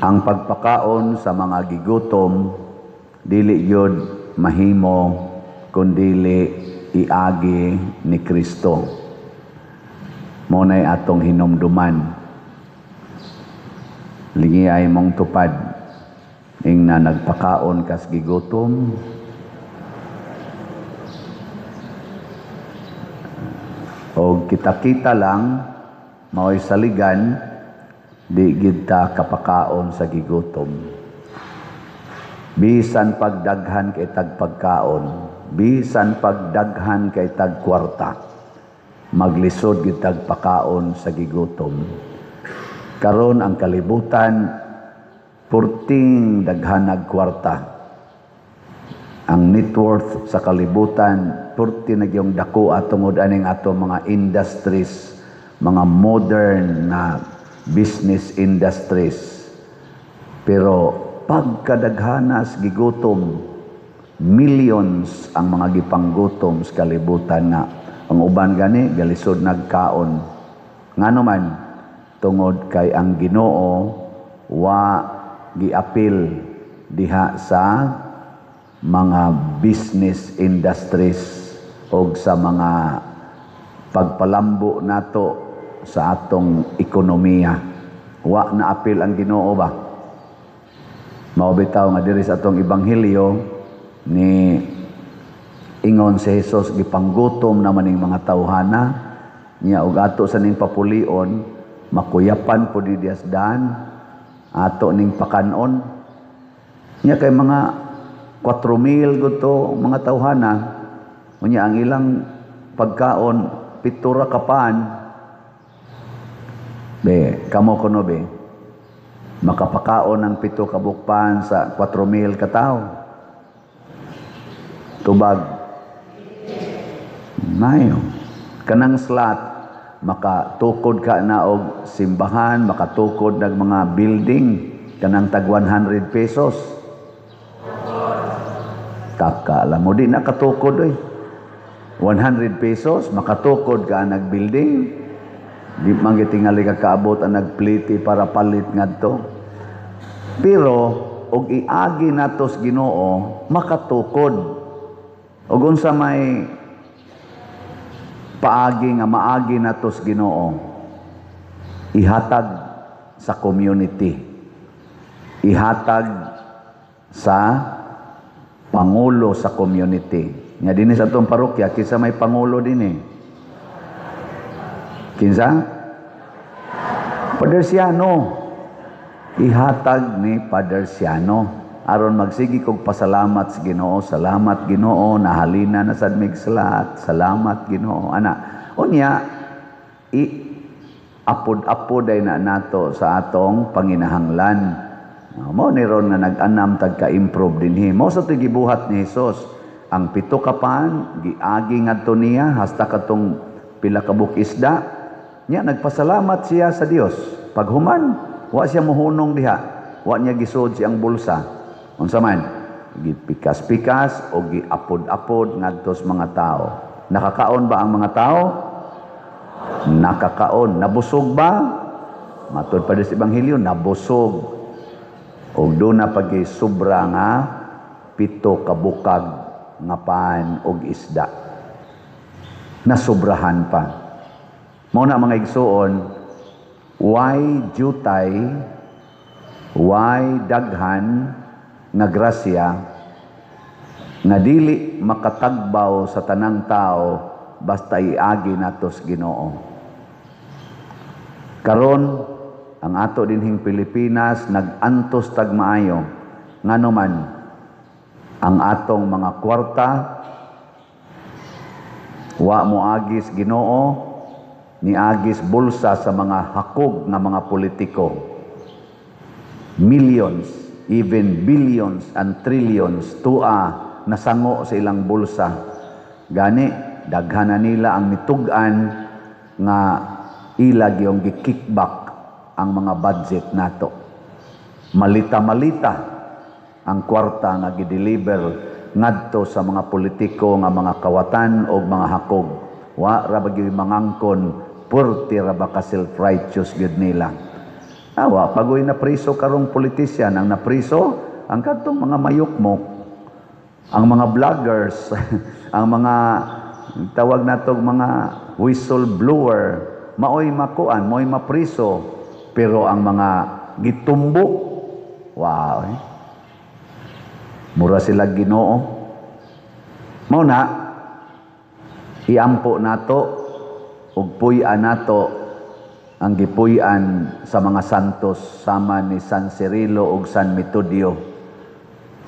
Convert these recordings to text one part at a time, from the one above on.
Ang pagpakaon sa mga gigutom dili gyud mahimo kun dili iagi ni Kristo. Mao nay atong hinumduman. Lingi ay mong tupad ing na nagpakaon kas gigutom, o kita-kita lang mao'y saligan, di gid ta kapakaon sa gigutom. Bisan pagdaghan kay tag pagkaon, bisan pagdaghan kay tag kwarta, maglisod gid tag pakaon sa gigutom. Karon ang kalibutan purting daghanag kwarta. Ang net worth sa kalibutan purti na gyung dako tungod aning ato mga industries, mga modern na business industries. Pero pagkadaghanas gigutom, millions ang mga gipanggutom sa kalibutan nga ang uban gani galisod nagkaon. Ngano man? Tungod kay ang Ginoo wa giapil diha sa mga business industries og sa mga pagpalambo nato sa atong ekonomiya. Wa na apil ang Ginoo ba? Mao bitaw nga diri sa atong ebanghelyo ni ingon si Jesus, gipanggutom naman ning mga tawhana niya og ato sa ning papulion, makuyapan po di dan ato ning pakanon niya kay mga 4,000 gudto mga tawhana. Unya ang ilang pagkaon 7 ra ka pan. Be, kamo kuno be, makapakaon ng 7 ka bukpan sa 4,000 ka tawo? Tubag. Mayo. Kanang slot, makatukod ka na og simbahan, makatukod ng mga building, kanang tag 100 pesos. Taka, alam mo, di nakatukod oy. 100 pesos, makatukod ka nag building. Di man gitingali ka kaabot ang nagpliti para palit ngadto. Pero og iagi natos Ginoo, makatukod. Og unsa may paagi nga maagi natos Ginoo? Ihatag sa community. Ihatag sa pangulo sa community. Nga dinhi sa atong parokya, kinsa may pangulo dinhi? Kinsa? Father Siano. Ihatag ni Father Siano. Aron magsigi kog pasalamat sa Ginoo. Salamat Ginoo, nahalina na sad mig salat. Salamat Ginoo. Ana, unya i apod-apod ay na nato sa atong panginahanglan. Mo ni ron nga nag-anam tag ka-improve dinhi. Mo sa gibuhat ni Hesus ang 7 ka pan giagi ngadto niya hasta katong pila ka buok isda. Nya nagpasalamat siya sa Dios. Paghuman, wa siya mohunong diha. Wa niya gisod siyang bulsa. Unsa man? Gipikas-pikas o giapod-apod ngadto sa mga tao. Nakakaon ba ang mga tao? Nakakaon. Nabusog ba? Matod pa sa Ebanghelyo, nabusog. Og doon na pagi sobra nga 7 ka bukag nga pan og isda. Nasobrahan pa. Mao na mga igsuon, why jutay, why daghan nga grasya nga dili makatagbaw sa tanang tao basta iagi natos Ginoo. Karon ang ato dinhing Pilipinas nag-antos tag maayo, ngano man ang atong mga kwarta wa moagis Ginoo, niagis bulsa sa mga hakog nga mga politiko. Millions, even billions and trillions tua nasango sa ilang bulsa. Gani daghan na nila ang mitug-an nga ila gyung gi-kickback ang mga budget nato. Malita-malita ang kwarta nga gi-deliver ngadto sa mga politiko nga mga kawatan o mga hakog. Wa ra ba gyud mangangkon, purti ra ba ka self-righteous gyud nila. Awa, pagoy na priso karong politician, ang napriso, ang kadtong mga mayukmok, ang mga vloggers, ang mga tawag nato mga whistleblower, maoy makuan, maoy mapriso, pero ang mga gitumbok, wow, eh. Mura sila Ginoo. Mao na iampo nato ug puy-an nato ang gipuy-an sa mga santos sama ni San Cirilo ug San Metodio.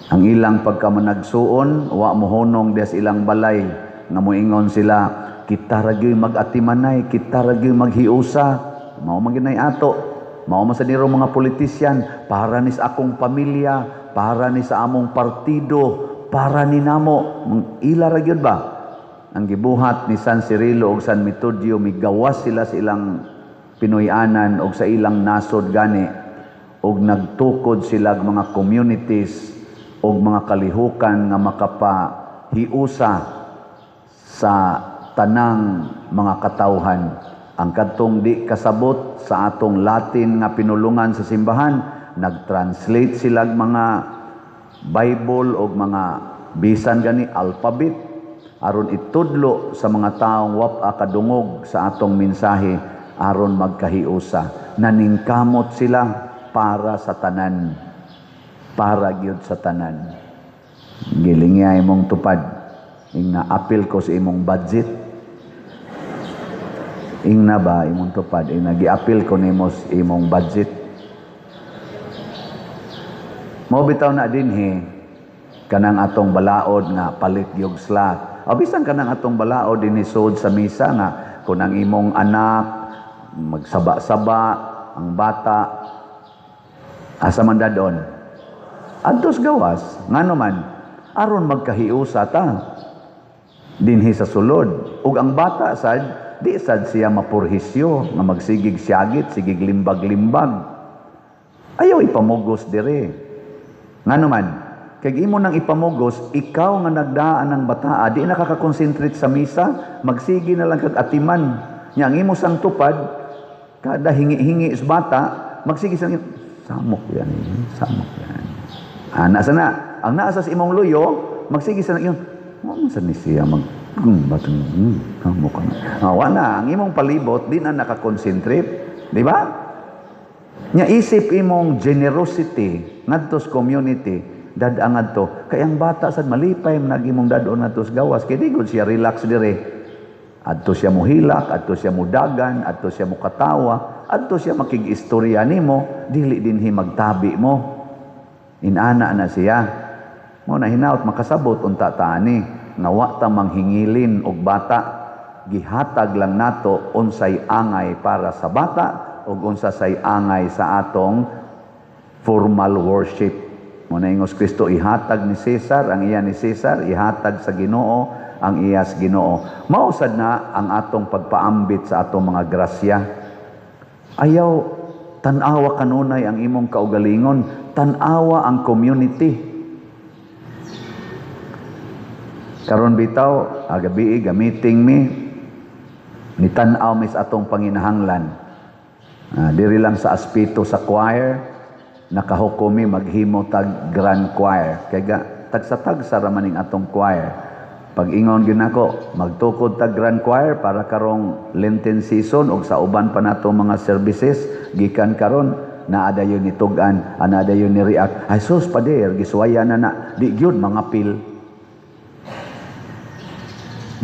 Ang ilang pagkamanagsuon, wa mohunong des ilang balay nga moingon sila, "Kita ra gyud mag-atimanay, kita ra gyud maghiusa." Mao man gyud ato. Mao man sa niro mga politisyan, "Para ni sa akong pamilya, para ni sa among partido, para ni namo." Ila ra gyud ba? Ang gibuhat ni San Cirilo ug San Metodio, migawas sila sa ilang Pinoy-anan og sa ilang nasod gani og nagtukod sila og mga communities og mga kalihukan nga makapahiusa sa tanang mga katawhan. Ang kadtong di kasabot sa atong Latin nga pinulungan sa simbahan, nagtranslate sila og mga Bible og mga bisan gani alphabet aron itudlo sa mga taong wapa kadungog sa atong mensahe aron magkahiusa. Naningkamot sila para sa tanan, para gyud sa tanan. Gilingi imong tupad, ingna, "Apil ko sa imong budget." Ingna ba imong tupad, ingna, "Giapil ko nimo sa imong budget." Mao bitaw na dinhi kanang atong balaod nga palit gyud slot. O bisan kanang atong balaod dinhi sud sa misa nga kung ang imong anak magsaba-saba, ang bata asa man dadon? Adtos gawas. Ngano man? Aron magkahiusa ta dinhi sa sulod. Ug ang bata sad, di sad siya mapurhisyo nga magsigig siyagit, sigig limbag-limbag. Ayaw ipamugos dire. Ngano man? Kay imo nang ipamugos, ikaw nga nagdaan ng bataa, di na ka ka-concentrate sa misa, magsige na lang kag atiman. Nya ang imo sang tupad, kada hingi-hingi sa bata, magsige sa samok yan, samok yan. Ana sana, ang naa sa imong luyo, magsige sa ingon, mo man sa ni siya mag batang samok ka na. Ah, wa na ang imong palibot, di na nakakonsentrate, di ba? Nya isip imong generosity ngadto sa community, dad-a ngadto kay ang bata sad malipay man nag imong dad-on ngadto sa gawas kay di gud siya relax dire. Adto siya mohilak, adto siya mudagan, adto siya mukatawa, adto siya makig-istorya nimo, dili dinhi magtabi mo. Inana na siya. Mo na hinaut makasabot unta ta ani nga wa ta manghingilin og bata, gihatag lang nato unsay angay para sa bata ug unsa say angay sa atong formal worship. Mo na ingos Kristo, ihatag ni Cesar ang iya ni Cesar, ihatag sa Ginoo ang iya sa Ginoo. Mao sad na ang atong pagpaambit sa atong mga grasya. Ayaw tan-awa kanunay ang imong kaugalingon, tan-awa ang community. Karon bitaw, agabi gamiting mi ni tan-aw mis atong panginahanglan. Diri lang sa aspeto sa choir, nakahukom mi maghimo tag grand choir. Kay ga tagsa-tagsa ra maning atong choir. Pag ingon gyud nako, magtukod tag grand choir para karong Lenten season ug sa uban pa nato mga services gikan karon, naa dayon ni tug-an, ana dayon ni react. "Ay sus, pader, gisuwaya na na, di gyud mga pil."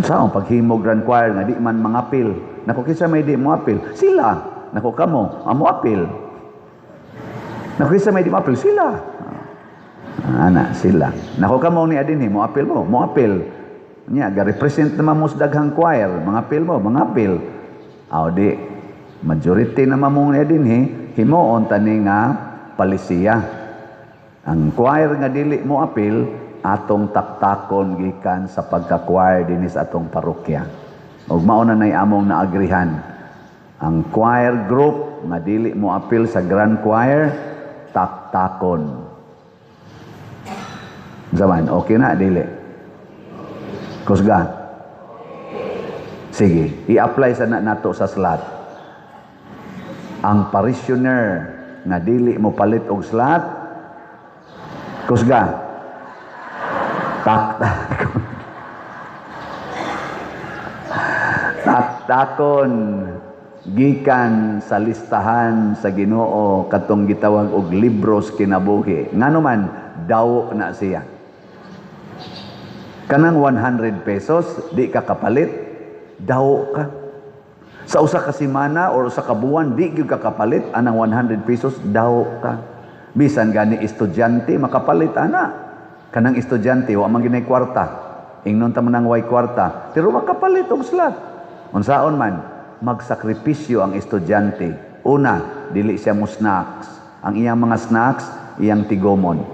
Sa paghimo grand choir nga di man mga pil. Nako, kinsa may di mo apil? Sila. Nako kamo, amo apil. Nako, kinsa may di mo apil? Sila. Ana sila. Nako kamo ni adinhi mo apil mo, mo apil. Nya ga-represent naman mo sa daghang choir, mga apil mo, mga apil. Aw di majority naman mo ni dinhi, himuon tani nga palisiya. Ang choir nga dili mo apil, atong taktakon gikan sa pagka-choir dinhi sa atong parokya. Ug mao na nay among naagrihan. Ang choir group nga dili mo apil sa grand choir, taktakon. Zaman, okay na dili? Kusga. Sige, i-apply sa na nato sa slot. Ang parishioner Nga dili mo palit og slot, kusga. Taktakon. Taktakon gikan sa listahan sa Ginoo katong gitawag og libros kinabuhi. Ngano man daw na siya. Kanang 100 pesos di ka kapalit, daw ka. Sa usa ka semana or usa ka buwan di gyud ka kapalit anang 100 pesos, daw ka. Bisan gani estudyante makapalit ana. Kanang estudyante wa man ginay kwarta. Ingnon ta man ang way kwarta, pero makapalit og slot. Unsaon man magsakripisyo ang estudyante. Una, dili siya mo snacks. Ang iyang mga snacks, iyang tigomon.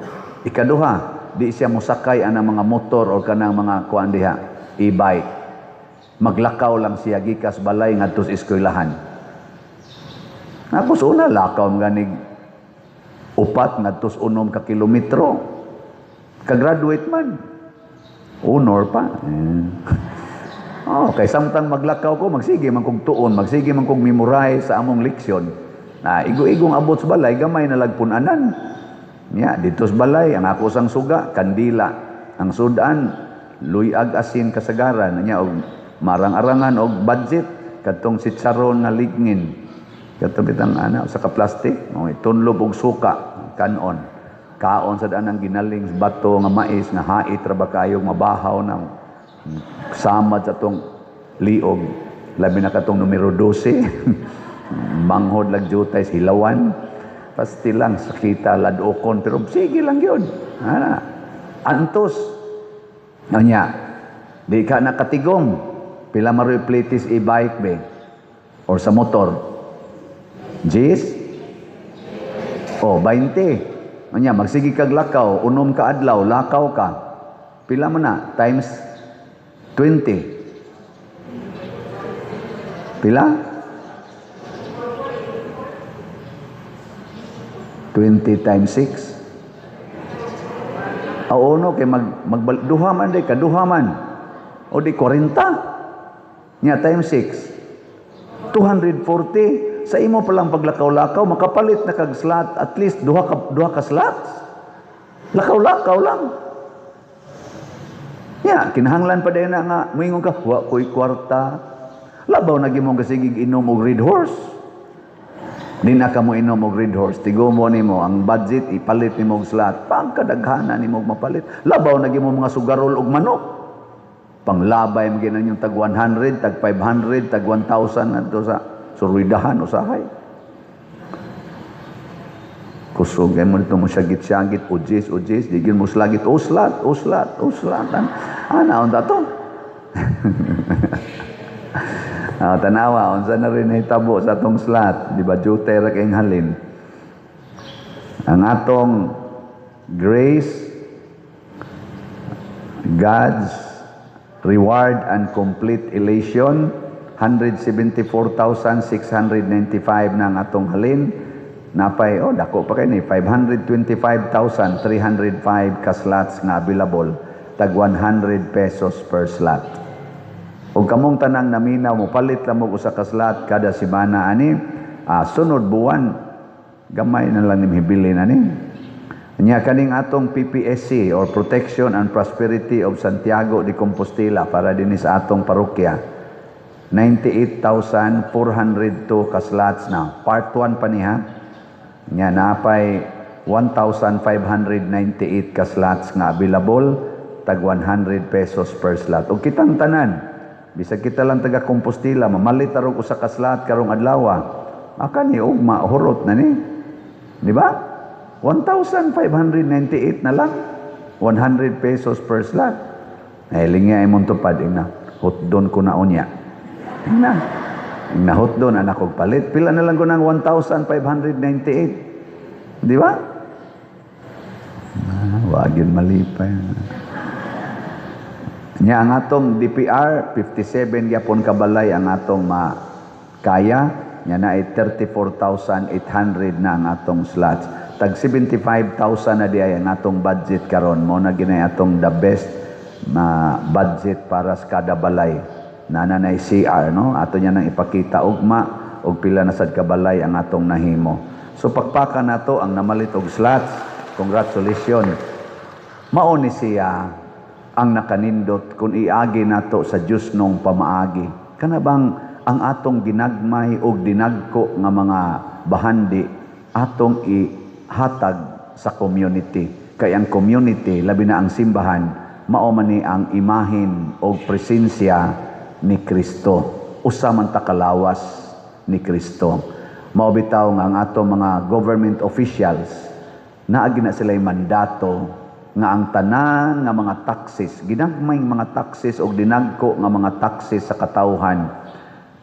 Ikaduha, di siya mosakay anang mga motor o kanang mga kuan diha, e-bike. Maglakaw lang siya gikas balay ngadto sa eskwelahan. Tapos una, lakaw mga ganig 4 ngadto sa 6 ka kilometro. Kagraduate man. Honor pa. Oh, kay samtang maglakaw ko, magsige man kog tuon, magsige man kog memorize sa among leksyon. Na igo-igong abot sa balay, gamay na lagpun-anan. Nya, dito sa balay, ang ako sang suga, kandila. Ang sudan, luyag asin kasagaran. Nya, og marang-arangan, og budget. Katong sitsaron nga ligngin. Katong bitang ana, sa ka-plastic, oh, tunlob og suka, kanon. Kaon sa daan ang ginaling, bato nga mais, nga hait, ra ba kayo, mabahaw na samad sa atong liog. Labi na katong numero 12. Manghod lag jutay hilawan. Pasti lang sakita ladokon, pero sige lang yun. Ana. Antos. Anya, di ka nakatigom. Pila maroy plitis e-bike be? Or sa motor? Jis? O, 20. Anya, magsige kag lakaw, unom ka adlaw, lakaw ka. Pila man na? Times 20. Pila? 20 times 6. Oo, no, kay duha man di, kaduha man. O di 40. Nya times 6. 240. Sa imo palang paglakaw-lakaw, makapalit na kag slot, at least duha ka slots. Lakaw-lakaw lang. Ya, kinahanglan pa din na nga, muingon ka, wa ko'y kwarta. Labaw na gimong kasigig inom og Red Horse. Di na ka mo inom og Red Horse. Tigo mo nimo ang budget, ipalit nimo og slot. Pagkadaghana nimo og mapalit. Labaw na gimo mga sugarol og manok. Panglabay mo ginan yung tag 100, tag 500, tag 1,000 ngadto sa surwidahan usahay. Kusog mo nito mo syagit-syagit, ujis, ujis, digin mo slagit, uslat, uslat, uslat. Ana, unta to? Tanawa, unsa na rin nahitabo sa atong slot, di ba? Jutay ra kayong halin. Ang atong grace, God's reward and complete elation, 174,695 na ang atong halin. Napay, oh, dako pa kayo ni, 525,305 ka slots nga available, tag 100 pesos per slot. Ug kamong tanang naminaw, mopalit lang mo usa ka slot kada semana ani, sunod buwan gamay na lang nim hibilin ani. Nya kaning atong PPSC or Protection and Prosperity of Santiago de Compostela para dinhi sa atong parokya, 98,402 ka slots na. Part 1 pa niya. Nya napay 1,598 ka slots nga available, tag 100 pesos per slot. Ug kitang tanan, bisag kita lang taga Compostela, mamalit tarong usa ka slot karong adlaw, aka ni ugma hurot na ni. Di ba? 1,598 na lang, 100 pesos per slot. Ay lingya imong tupad ina, hotdon ko na unya. Ina, ina hotdon anak og palit, pila na lang ko ng 1,598. Di ba? Wag yun malipay. Nya ang atong DPR, 57 gyapon kabalay ang atong makaya. Nya na ay 34,800 na ang atong slots. Tag 75,000 na di ay ang atong budget karon. Mo na ginay atong the best na budget para sa kada balay. Nana na CR, no? Ato niya nang ipakita ugma og pila na sad kabalay ang atong nahimo. So pakpakan nato ang namalit og slots. Congratulations. Mao ni siya ang nakanindot kung iagi nato sa Diyosnong pamaagi. Kana bang ang atong ginagmay og dinagko nga mga bahandi atong ihatag sa community? Kay ang community, labi na ang simbahan, mao man ni ang imahin og presensya ni Kristo. Usa man ta kalawas ni Kristo. Mao bitaw nga ang ato mga government officials, naa na sila'y mandato nga ang tanan nga mga taxes, ginagmay mga taxes og dinagko nga mga taxes sa katawhan,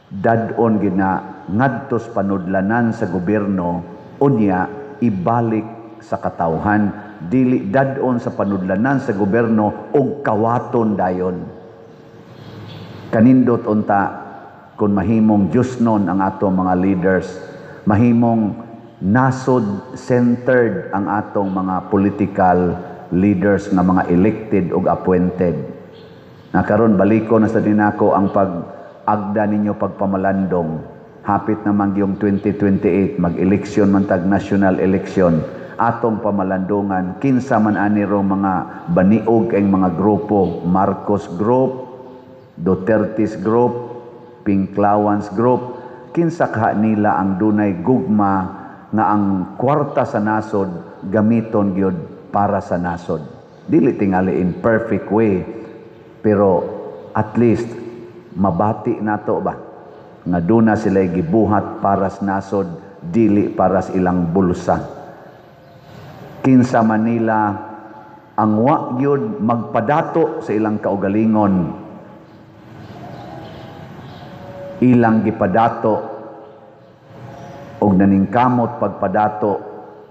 dad-on gina ngadto sa panudlanan sa gobyerno, unya ibalik sa katawhan, dili dad-on sa panudlanan sa gobyerno og kawaton dayon. Kanindot unta kung mahimong Diyosnon ang ato mga leaders, mahimong nasod centered ang atong mga political leaders nga mga elected ug appointed. Na karon, baliko na sa dinako ang pag-agda ninyo, pagpamalandong. Hapit naman yung 2028, mag-eleksyon man tag national election. Atong pamalandungan kinsa man ani ro mga baniog ang mga grupo, Marcos Group, Duterte's Group, Pinklawans Group, kinsa kaha nila ang dunay gugma nga ang kwarta sa nasod gamiton gyud para sa nasod. Dili tingali in perfect way, pero at least mabati nato ba nga duna sila gibuhat para sa nasod, dili para sa ilang bulsa. Kinsa man nila ang wa gyud magpadato sa ilang kaugalingon, ilang gipadato og naningkamot pagpadato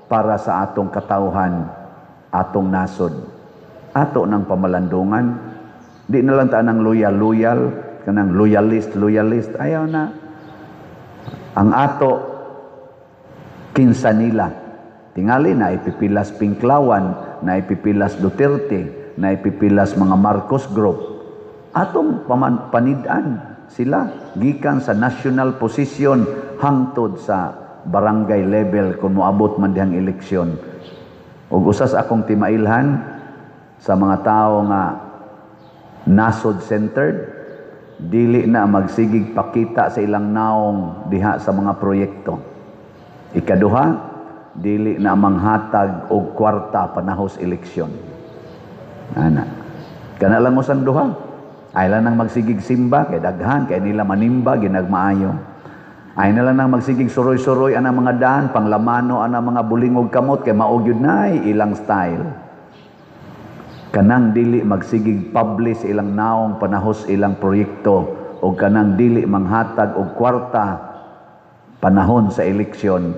para sa atong katawhan, atong nasod, ato ng pamalandungan. Di na lang ta ng loyal loyal, kanang loyalist loyalist, ayaw na. Ang ato, kinsa nila tingali na ipipilas Pinklawan, na ipipilas Duterte, na ipipilas mga Marcos Group, atong panid-an sila gikan sa national position hangtod sa barangay level kung moabot man dihang eleksyon. Ug usas akong timailhan sa mga tao nga nasod centered, dili na magsigig pakita sa ilang naong diha sa mga proyekto. Ikaduha, dili na manghatag og kwarta panahos eleksyon. Ana kana lang usang duha. Ay lang nang magsigig simba kay daghan kay nila manimba ginagmaayo. Ay na lang nang magsigig suroy-suroy ana mga daan panglamano ana mga bulingog kamot kay mao gyud nay ilang style. Kanang dili magsigig publish ilang naong panahos ilang proyekto o kanang dili manghatag og kwarta panahon sa eleksyon,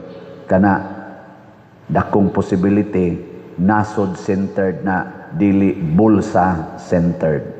kana dakong possibility nasod centered na, dili bulsa centered.